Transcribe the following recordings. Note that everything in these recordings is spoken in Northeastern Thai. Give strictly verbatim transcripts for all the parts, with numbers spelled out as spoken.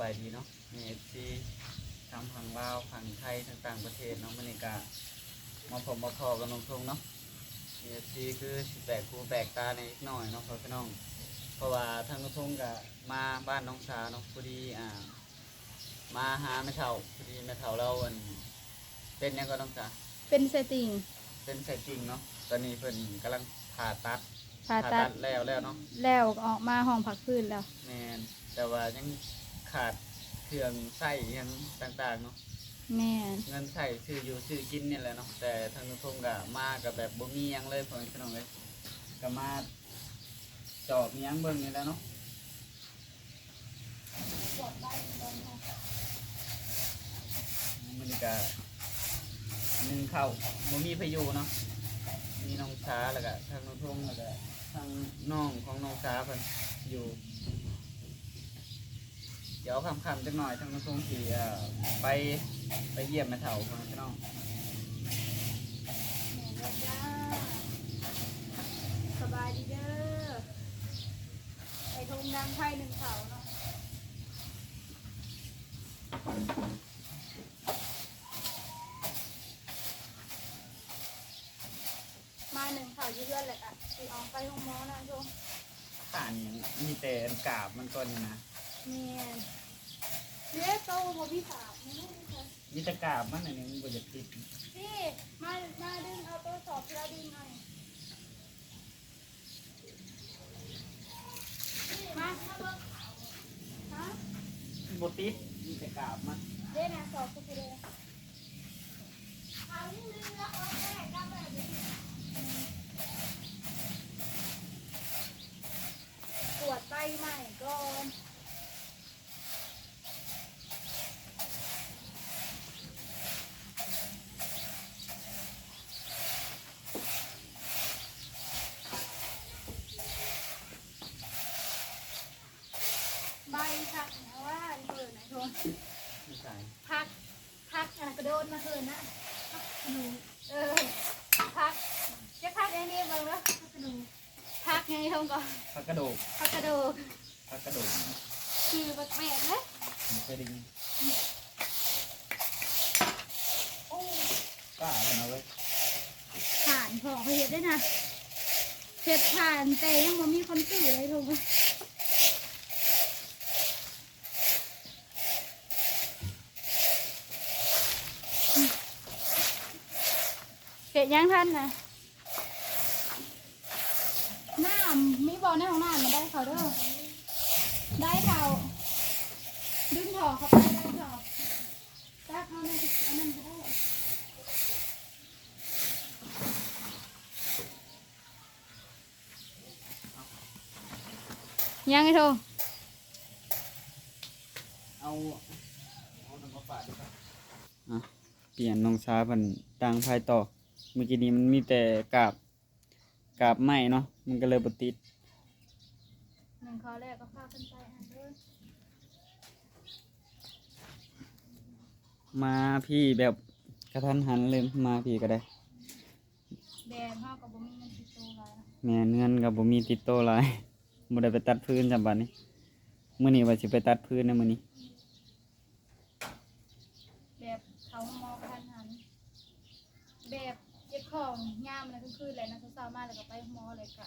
สบายดีเนาะ มีเอฟซีทั้งฝั่งลาวฝั่งไทยทั้งต่างประเทศเนาะ มื้อนี้ก็มาพบมาพ้อกับน้องทงเนาะ มีเอฟซีคือสิแปลกหูแปลกตาในนิดหน่อยเนาะพ่อพี่น้อง เพราะว่าทางน้องทงก็มาบ้านน้องสาเนาะ พอดีอ่ามาหาแม่เฒ่า พอดีแม่เฒ่าเราอันเป็นหยังก็น้องสา เป็นไส้ติ่ง เป็นไส้ติ่งเนาะ ตอนนี้เพิ่นกำลังผ่าตัด ผ่าตัด ผ่าตัดแล้วแล้วเนาะ แล้วออกมาห้องพักฟื้นแล้ว แม่น แต่ว่ายังขาดเครื่องใช้อิหยังต่างๆเนาะ แม่น เงินใช้ซื้ออยู่ซื้อกินนี่แหละเนาะ แต่ทางน้องทงก็มาก็แบบบ่มีหยังเลยพ่อแม่พี่น้องเอ้ย ก็มาจอบอิหยังเบิ่งนี่แหละเนาะ มื้อนี้ก็นึ่งข้าว บ่มีไผอยู่เนาะ มีน้องสา แล้วก็ทางน้องทง แล้วก็ทางน้องของน้องสาเพิ่นอยู่ เดี๋ยวค่ำๆจักหน่อยทางน้องทงสิเอ่อไป ไปเยี่ยมแม่เฒ่าเพิ่นพี่น้อง สบายดีเด้อ ไอ้ทงดังไพ่หนึ่งเขาเนาะ มาหนึ่งเขาอยู่เพื่อนแหละกะสิออกไปโรงหมอนะช่วง ผ่านหยัง มีแต่อันกาบมันก่อนนี่นะ แม่น เด้โตบ่มีกาบ มีลูกมีคน มีแต่กาบมันอันนี้มันบ่อยากติด พี่ มา มาดึงเอาตัวสอบที่เราดึงเอานี่ มา มาเบิ่ง ฮะ บ่ติด มีแต่กาบมัน เด้นะ สอบกูสิเด้ เอานี่ดึงแล้วเอาแม่กลับมาดิ กวดใบใหม่ก่อน ใบผักนะว่าอันเปิดนะโทน ไม่ใช่ ผัก ผักอันกระโดนมาเกินนะ ผักกระดูก เออ ผัก จะผักอย่างนี้เบิ่งเด้อ ผักกระดูก ผักยังไงทงก่อน ผักกระโดก ผักกระโดก ผักกระโดก คือแปลกๆเลย ไม่เคยได้ยิน โอ้ กล้าขนาดเว้ย ผ่านพอเขาเฮ็ดได้นะ เฮ็ดผ่านแต่ยังบ่มีคนซื้อเลยทง เฮ็ดยังทันนะ น้ำมีบ่ในห้องน้ำมาได้เขาเด้อ ได้เขา ดึงถอเขาไปได้ถอตักเอาในอันนั้นก็ได้ ยังไอ้โท เอา เอาน้ำมาฝากด้วยครับ อ่ะ เปลี่ยนน้องสาเพิ่นดังไฟต่อ เมื่อกี้นี้มันมีแต่กาบ กาบไม้เนาะ มันก็เลยบ่ติด หนึ่งข้อแรกก็พากันไปอันเด้อ มาพี่แบบกระทันหันเลย มาพี่ก็ได้ แบรนด์เฮาก็บ่มีเงินติดตัวหลายนะ แม่น เงินก็บ่มีติดตัวหลาย บ่ได้ไปตัดฟืนซ้ำบัดนี้ มื้อนี้ว่าสิไปตัดฟืนนะมื้อนี้ แบบเขาหมอกระทันหัน แบบเจ็บท้องยามนะกลางคืนแหละนะ เช้าๆมาแล้วก็ไปหมอเลยก็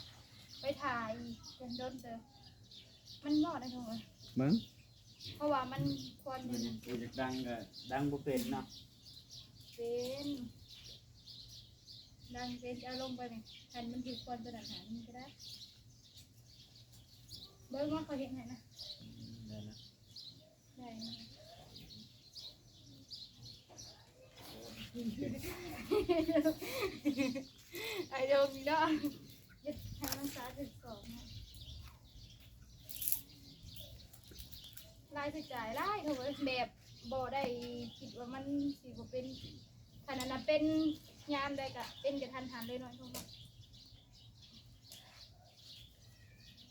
ไปถ่ายจนโดนเติบ มันหมอได้ทุกคน เบิ่ง เพราะว่ามันควันอยู่นะ กูอยากดังก็ดังบ่เป็นเนาะ เป็น ดังเป็น เอาลงไปนี่ คันมันถือควันตัวนั้นหามันก็ได้ เบิ่งว่าเขาเห็นไงนะ ได้นะ ได้นะ ไอ้ดงเนาะ เฮ็ดให้มันสาถึงสองนะ รายจ่ายหลายเถอะเว้ย แบบบ่ได้คิดว่ามันสิบ่เป็น ขนาดนั้นเป็นยามใดก็เป็นกระทันหันเลยเนาะ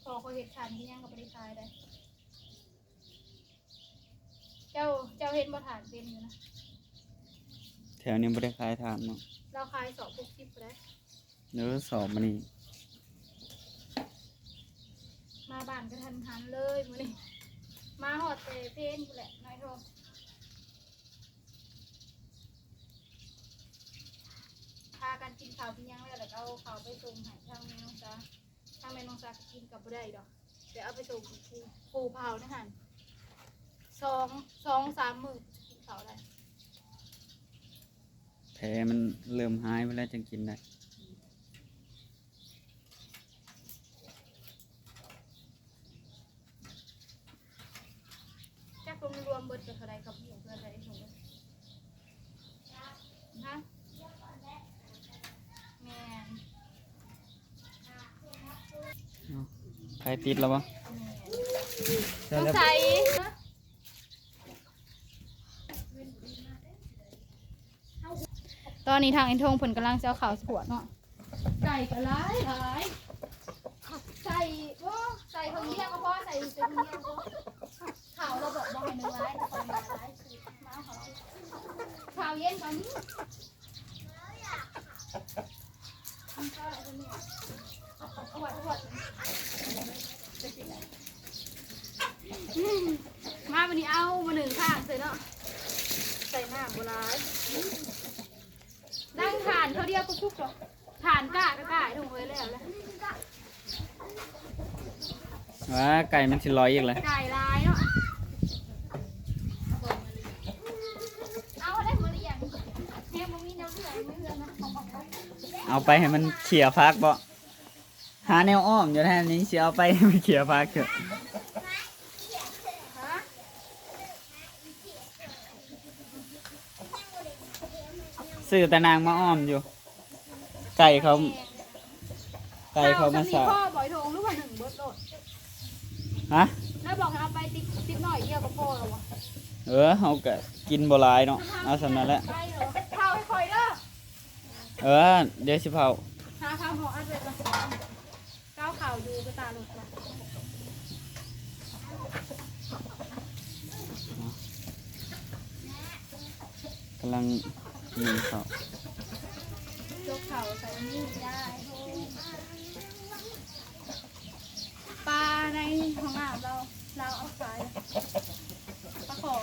พอเขาเฮ็ดทานที่ยังก็บ่ได้ขายได้ เจ้า เจ้าเห็นบ่ทานเต็มอยู่นะ แถวนี้บ่ได้ขายทานเนาะ เราขายสองหกสิบก็ได้ เออ สอบมื้อนี้ มาบ้านกระทันหันเลยมื้อนี้ มาฮอดแต่เพลนพู้นแหละน้อยโท พากันกินข้าวกินหยังแล้ว แล้วก็เอาข้าวไปส่งให้ทางแม่น้องสา ทางแม่น้องสาก็กินกับบ่ได้ดอก แต่เอาไปส่งผู้ผู้เผานะหั่น สอง สองสามมื้อกินข้าวได้ แผลมันเริ่มหายไปแล้วจึงกินได้ จักรวมๆเบิดก็เท่าใดกับหมู่เพื่อนใดส่งเบิด ฮะ แม่น ไผปิดแล้วบ่ แม่น สงสัย ตอนนี้ทางไอ้ทงเพิ่นกำลังจะเอาข้าวสวยเนาะ ไก่ก็หลายหลาย ใส่ โอ้ ใส่คนเดียวก็พอ ใส่ ใส่คนเดียวก็พอ ข้าวเราบอกบ่ให้มันหลาย แต่คนมาหลาย มาเอาข้าว ข้าวเย็นกว่านี้ มาวันนี้เอามาหนึ่งข้างเลยเนาะ ใส่น้ำบ่หลาย นั่งทานเขาเดียวก็ทุกข์ดอก ทานกล้ากล้าลงเลยแล้วแหละ ว้า ไก่มันสิลอยอีกเลย ไก่หลายเนาะ เอาได้มาเลี้ยง แม่บ่มีแนวเลี้ยง เอาไปให้มันเขี่ยผักบ่ หาแนวอ้อมอยู่แท้นี่ สิเอาไปให้มันเขี่ยผักเถอะ ซื้อแต่นางมาอ้อมอยู่ ไก่เขา ไก่เขามาสา ข้าวสามีพ่อบ่อยโทงหรือว่าหนึ่งเบิดโลด ฮะ แล้วบอกให้เอาไปติ๊ก ติ๊กหน่อยเดียวก็พอแล้ววะ เออ เฮาก็กินบ่หลายเนาะ เอาส่ำนั้นแหละ ไปเหรอ ข้าวให้คอยเด้อ เออ เดี๋ยวสิเผา หาข้าวห่ออัดไว้ก่อน ก้าวขาวดูกระตาหลุดละ กำลังนึ่งข้าว ยกข้าวใส่นี่ได้ ปลาในห้องน้ำเรา เราเอาขาย ปลาขอ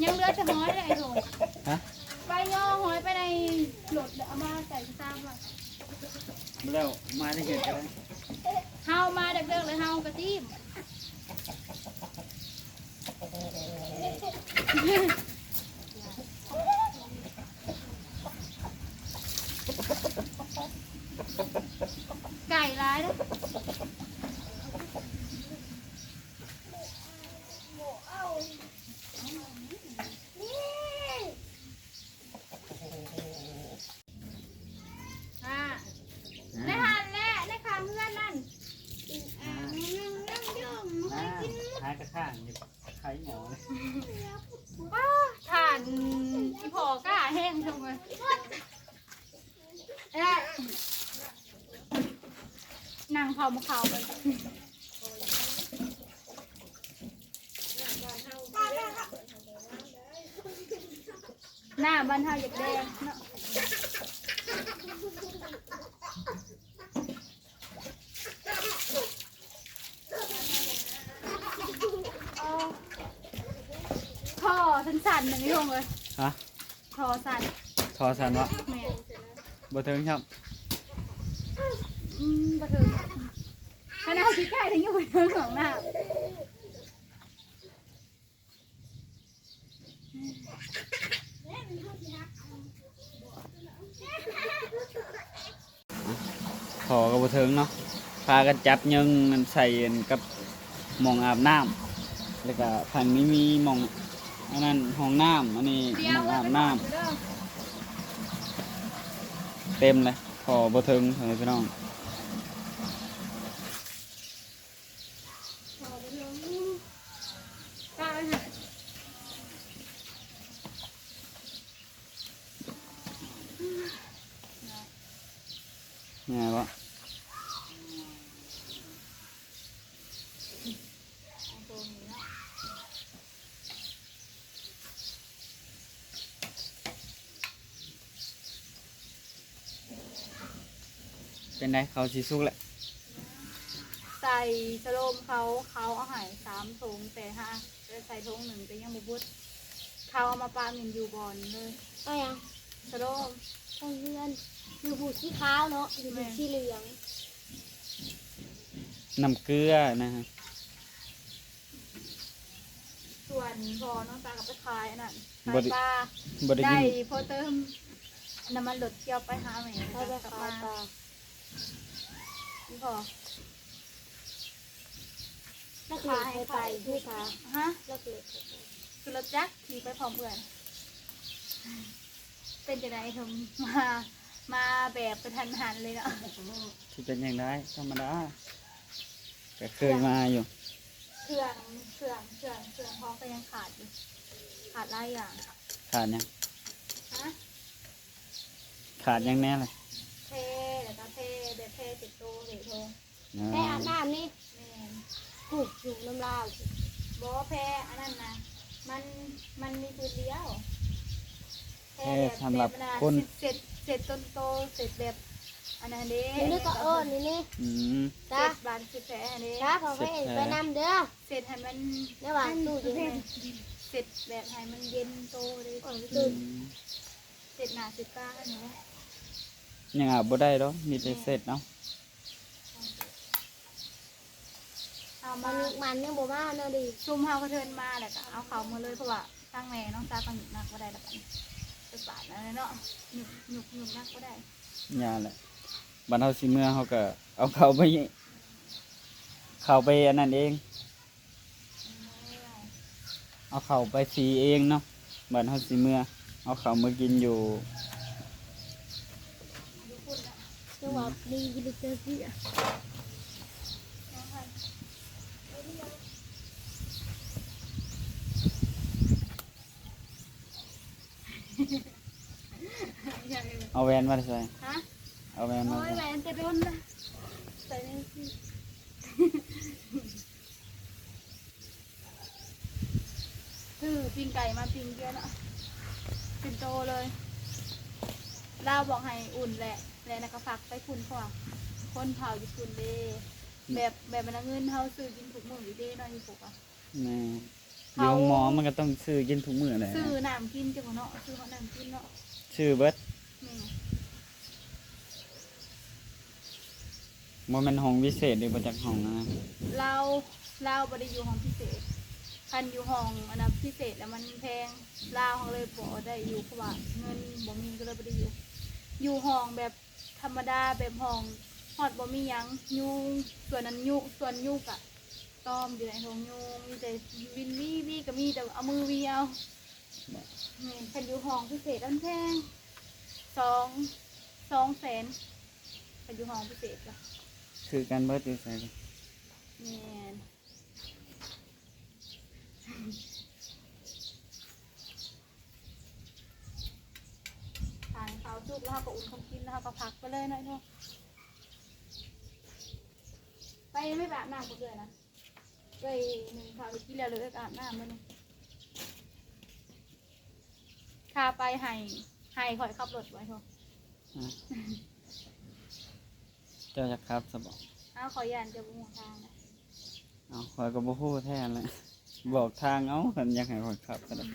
ยังเหลือแต่หอยเลยไอ้โถ ฮะ ไปย่อหอยไปในรถแล้วเอามาใส่กระตาไว้ แล้วมาได้เห็นกัน เฮามาเด็กๆเลย เฮากระซิบ ไก่หลายเด้อ อ่า ในหันแหละ ในข้างเฮือนนั่น อ่า นั่งนั่งย่อง อ่า หายกระข้างอยู่ ไข่เหนียวเลย ป้า ถ่านอีพอกล้าแห้งจังเลย เอ๊ะ นั่งเผามาเขาไป หน้าบ้านเฮาอยากแดงเนาะ ท่อสั้นๆหนึ่งพี่พงษ์เลย ฮะ ท่อสั้น ท่อสั้นวะ แม่น บ่เทิงครับ อืม บ่เทิง ขนาดขี้ไก่ยังอยู่บ่เทิงของหน้า ท่อก็บ่เทิงเนาะ พากันจับเยิงมันใส่อันกับหม่องอาบน้ำ แล้วก็ทางนี้มีหม่องอันนั้นห้องน้ำ อันนี้หม่องอาบน้ำ เต็มเลย ท่อบ่เทิง พ่อแม่พี่น้อง ง่ายปะ เป็นไง เขาสิสุกแล้ว ใส่สโลมเขา เขาเอาให้สามถุง แต่หากจะใส่ถุงหนึ่งก็ยังบ่เบิด เขาเอามาปะหมิ่นอยู่บ่อนเลย เอาหยัง สโลม ของเพื่อน อยู่ผูกสีขาวเนาะ อยู่ผูกสีเหลือง น้ำเกลือนะฮะ ส่วนพอน้องตากับไปขายอันนั้น บ่ ขาย ได้ ปลา บ่ได้ ได้ ยิน พอเติมน้ำมันรถเกี่ยวไปหาแม่ เขาไปขายปลา อีพอ นักขายไปผู้สาว ฮะ นักเล็ก คือรถจักรขี่ไปพร้อมเพื่อน เป็นจังได๋ถึงมามาแบบกระทันหันเลยเนาะ ที่เป็นอย่างไรธรรมดาก็เคยมาอยู่ เครื่องเครื่องเครื่องเครื่องของก็ยังขาดอยู่ ขาดหลายอย่าง ขาดหยัง ฮะ ขาดหยังแน่เลย แพร แล้วก็แพร แบบแพรเจ็ดโตเจ็ดโต อ๋อ แพรอาบน้ำนี่ แม่น ผูกอยู่น้ำลาว บ่แพรอันนั้นนะ มันมันมีพื้นเดียว แพรสำหรับคน เศษเศษต้นโตเศษแบบอันนั้นเด้ นี่นี่ก็เออนี่นี่ อืม จ้า เศษบานเศษแพรอันนี้ จ้าขอไปเองไปนำเด้อ เศษให้มัน ระหว่างตู้เย็น เศษแบบให้มันเย็นโตเลย ของ อื ตู้ ม เศษหนาเศษตาอันนี้ ยังอาบบ่ได้ดอกมีแต่เศษเนาะ เอา มั มาน มันยังบ่มาเนาะดิ ซุ่มเฮากระเทินมาแล้วก็เอาเขามาเลยเพราะว่าทางแม่น้องตาก็หยุดนักบ่ได้แล้วกันไปปาดแล้วเนาะหยุดหยุดหยุดนักบ่ได้ อย่าแหละบัดเฮาสิเมือเฮาก็เอาเขาไป เขาไปอันนั้นเอง เอาเขาไปฟรีเองเนาะบัดเฮาสิเมือเอาเขามากินอยู่ จังหวะนี้กินเจอซี่ เอาแว่นมาใส่ ฮะ เอาแว่นมา โอ้ย ใส่ แหวนจะโดนนะใส่นี่สิซื้อปิ้งไก่มาปิ้งเดียวเนาะเป็นโตเลยลาวบอกให้อุ่นแหละ แล้วนะก็ฝากไปคุณเพราะว่าคนเผาอยู่คุณเด้แบบแบบมันเอาเงินเฮาซื้อกินทุกมื้ออยู่เด้เนาะอยู่ปกอ่ะ แม่ เขา อยู่หมอมันก็ต้องซื้อกินทุกมื้อแหละ ซื้อน้ำกินจังเนาะซื้อเขาน้ำกินเนาะ ซื้อเบิด แม่ บ่แม่นห้องพิเศษเด้บ่จักห้องนะ ลาวลาวบ่ได้อยู่ห้องพิเศษ คันอยู่ห้องอันนั้นพิเศษแล้วมันแพง ลาวเขาเลยบ่ได้อยู่เพราะว่าเงินบ่มีก็เลยบ่ได้อยู่ อยู่ห้องแบบธรรมดาแบบห้องฮอดบ่มีหยัง ยุง ส่วนนั้นยุง ส่วนยุงกะตอมอยู่ในห้องยุง มีแต่วินวีวีก็มีแต่เอามือวีเอา แม่น คันอยู่ห้องพิเศษมันแพง สอง สองแสน คันอยู่ห้องพิเศษกะ คือกันเบิดอยู่ใส่ แม่น ทานข้าวสุกแล้วเขาก็อุ่นของกินแล้วเขาก็พักไปเลยหน่อยเนาะ ไปไม่ไปอาบน้ำก็เลยนะ ไปหนึ่งข้าวกินแล้วเลยอาบน้ำแล้วนี่ พาไปให้ ให้ข่อยขับรถไว้เถอะ เจ้าจะขับซะบ่ อ้าว ขอยันจะบุงทางนะ เอาข่อยก็บ่ฮู้แท้แหละบอกทางเอาคันอยากให้ข่อยขับก็ได้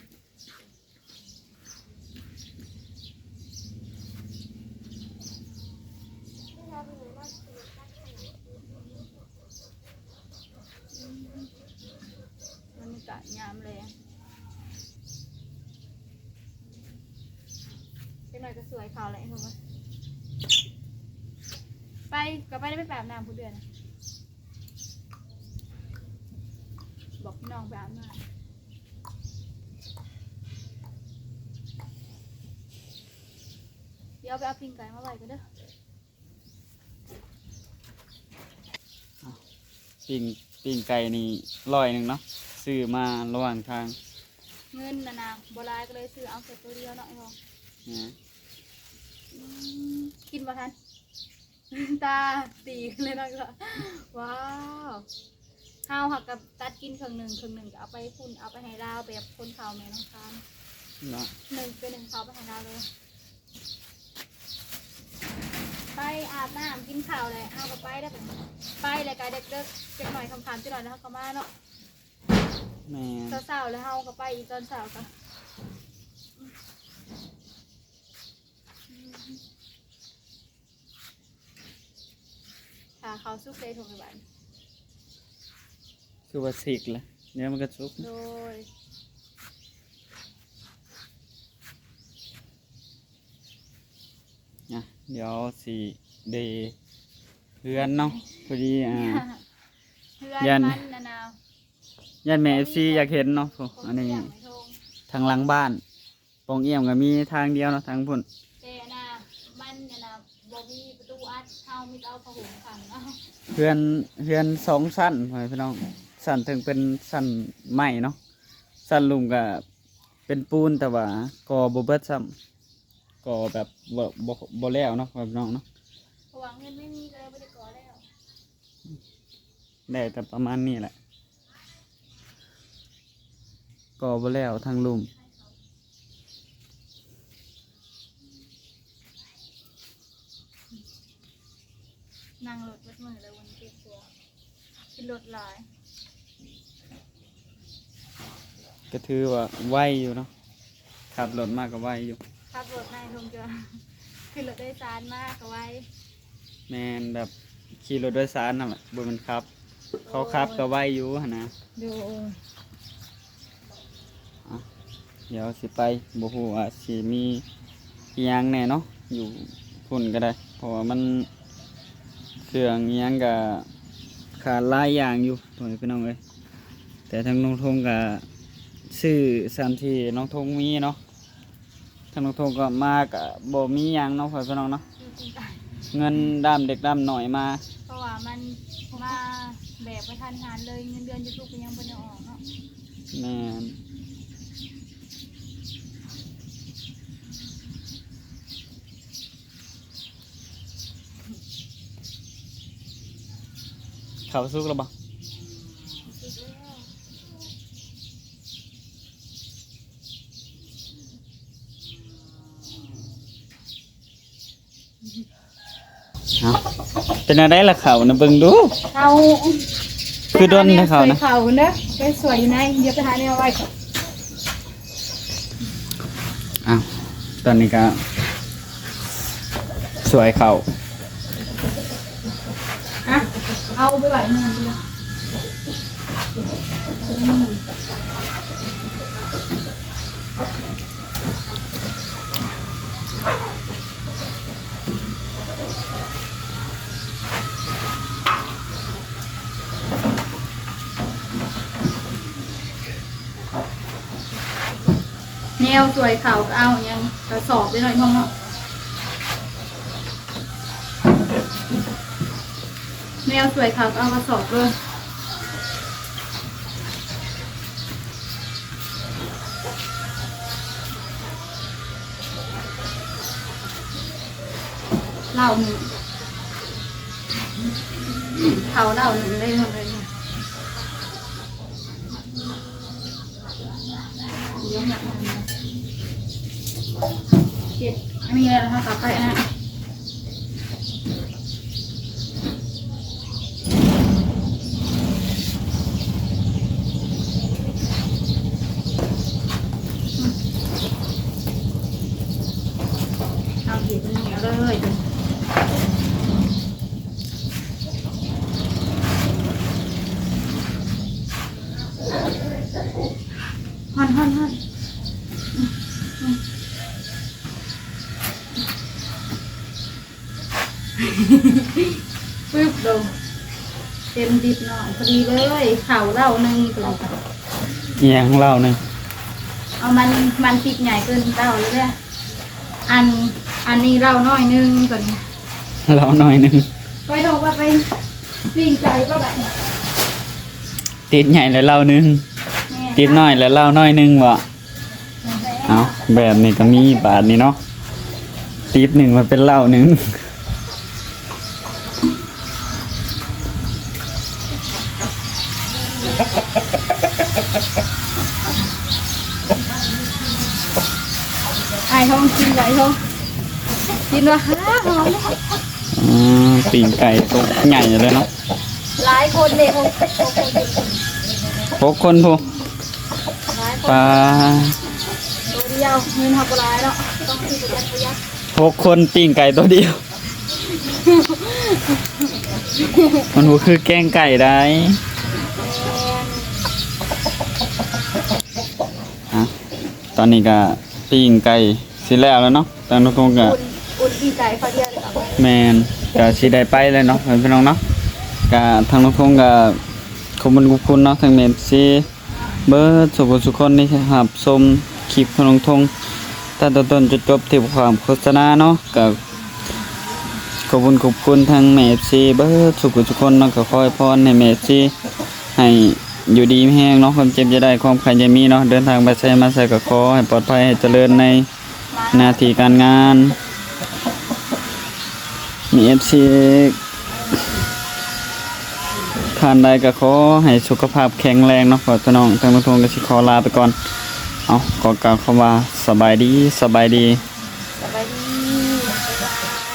มันมีกะยามเลยอะ จังหน่อยก็สวยเขาแหละ เห็นบ่ ไป ก็ไปได้ไปอาบน้ำผู้เดือนนะ บอกพี่น้องไปอาบน้ำ เดี๋ยวไปเอาปิ้งไก่มาไว้กันเด้อ ปิ้งปิ้งไก่นี่ร้อยหนึ่งเนาะซื้อมาระหว่างทาง เงินนะนะบ่หลายก็เลยซื้อเอาแค่ตัวเดียวเนาะไอ้พงษ์ นะ อืมกินบ่ทัน ตาตีเลยนะก็ว้าวเฮาหักกับตัดกินครึ่งหนึ่งครึ่งหนึ่งก็เอาไปพุ่นเอาไปให้ลาวแบบคนเขาแม่น้องคาน เนาะ หนึ่งเป็นหนึ่งเขาไปให้ลาวเลย ไปอาบน้ำกินข้าวเลยเฮาก็ไปได้แบบไปเลยกะเด็กๆจักหน่อยค่ำๆจักหน่อยแล้วเฮาก็มาเนาะ แม่น เช้าๆแล้วเฮาก็ไปอีกตอนเช้าก็ถ้าเขาสุกได้ทงในบ้าน คือว่าสิกละ เดี๋ยวมันก็สุก โดย อ่ะ เดี๋ยวสิเดเฮือนเนาะ พอดี อ่า เฮือน ย่าน มันนะนะ ย่านแม่ เอฟซี อยากเห็นเนาะ พวกอันนี้ ของเสียงในโทง ทางหลังบ้าน ปองเอี่ยมก็มีทางเดียวเนาะ ทางพุ่น แต่อันน่ะ มันอันน่ะ บ่มีประตูอัด เฮามีแต่เอาผ้าห่มขังเอา เฮือน เฮือนสองชั้น พ่อแม่พี่น้อง ชั้นเทิงเป็นชั้นไม้เนาะ ชั้นลุ่มก็เป็นปูน แต่ว่าก่อบ่เบิดซ้ำ ก่อแบบบ่ บ่ บ่แล้วเนาะ พ่อแม่พี่น้องเนาะ เพราะว่าเงินไม่มีก็เลยบ่ได้ก่อแล้ว ได้แต่ประมาณนี้แหละ ก่อบ่แล้วทางลุ่ม นั่งรถเบิดมื้อแล้ววันเจ็บหัว ขึ้นรถหลาย ก็ถือว่าไวอยู่เนาะ ขับรถมาก็ไวอยู่ ขับรถมาลงจะ ขึ้นรถโดยสารมาก็ไว แม่นแบบขี่รถโดยสารนั่นแหละ บ่แม่นขับ เขาขับก็ไวอยู่หั่นนะ โดย อ่ะ เดี๋ยวสิไป บ่ฮู้ว่าสิมีอิหยังแหน่เนาะ อยู่พุ่นก็ได้ เพราะว่ามัน เครื่องอิหยังก็ขาดหลายอย่างอยู่ พ่อแม่พี่น้องเอ้ย แต่ทางน้องทงก็ซื้อตามที่น้องทงมีเนาะ ทางน้องทงก็มาก็บ่มีหยังเนาะ พ่อแม่พี่น้องเนาะ เงินด้ามเด็กด้ามน้อยมา เพราะว่ามันมาแบบกระทันหันเลย เงินเดือนยูทูบก็ยังบ่ได้ออกเนาะ แม่น ข้าวสุกแล้วบ่ เอ้า เป็นอะไรล่ะข้าวนะ เบิ่งดู ข้าว คือดนนะข้าวนะ ข้าวเด้อ ไปสวยอยู่ไหน เดี๋ยวไปหาแนวไว้ก่อน อ้าว ตอนนี้ก็ สวยข้าว อ่ะ เอาไปไว้นั่นเดียว แนวสวยข้าวก็เอาหยังกระสอบไปหน่อยพ่อเนาะ แนวสวยข้าวก็เอากระสอบเลย เหล้าหนึ่ง ข้าวเหล้าหนึ่งได้เลย เดี๋ยวหนักหน่อยนะ เก็บอันนี้แล้วนะคะ ต่อไปอันนั้น เอาเห็ดนี่เอาเลย หั่นหั่นหั่น ปึ๊บลง เต็มดิบหน่อย พอดีเลย ข้าวเหล้าหนึ่งตัวนี้ เอียงเหล้าหนึ่ง เอามัน มันติดใหญ่เกินเหล้าเลยเนี่ย อัน อันนี้เหล้าน้อยหนึ่งตัวนี้ เหล้าน้อยหนึ่ง ไปโทรว่าไปปิ้งไก่ก็แบบ ติดใหญ่แล้วเหล้าหนึ่ง แม่ ติดน้อยแล้วเหล้าน้อยหนึ่งบ่ เอาแบบนี้ก็มีบาทนี้เนาะ ติดหนึ่งมันเป็นเหล้าหนึ่ง ไอ้ท้องกินไอ้ท้องกินวะ ฮ่าหอม อืม ปิ้งไก่ตัวใหญ่เลยเนาะ หลายคนเลยหกหกคน หกคนพุ้น หลายคน ปลา ตัวเดียวเงินเขาก็หลายเนาะต้องซื้อประหยัดประหยัด หกคนปิ้งไก่ตัวเดียว มันบ่คือแกงไก่ได้อ่ะ ตอนนี้ก็ปิ้งไก่สิแล้วแล้วเนาะ ทางน้องทงก็ อุ่นอุ่นปีไก่เขาเดียวเลย แม่นก็สิได้ไปเลยเนาะพี่น้องเนาะ ก็ทางน้องทงก็ขอบคุณขอบคุณเนาะ ทางเอฟซีเบิดสุขสุขคนที่รับชมคลิปของน้องทงตั้งแต่ต้นจนจบที่ความโฆษณาเนาะ ก็ขอบคุณขอบคุณทางเอฟซีเบิดสุขสุขคนเนาะ ก็ขอให้พรให้เอฟซีให้อยู่ดีมีแฮงเนาะ ความเจ็บอย่าได้ ความไข้อย่ามีเนาะ เดินทางไปไสมาไสก็ขอให้ปลอดภัย ให้เจริญในหน้าที่การงาน มีเอฟซีท่านใดก็ขอให้สุขภาพแข็งแรงเนาะ พ่อพี่น้อง ทางน้องทงก็สิขอลาไปก่อน เอา ขอกล่าวคำว่าสบายดี สบายดี สบายดีบ๊ายบาย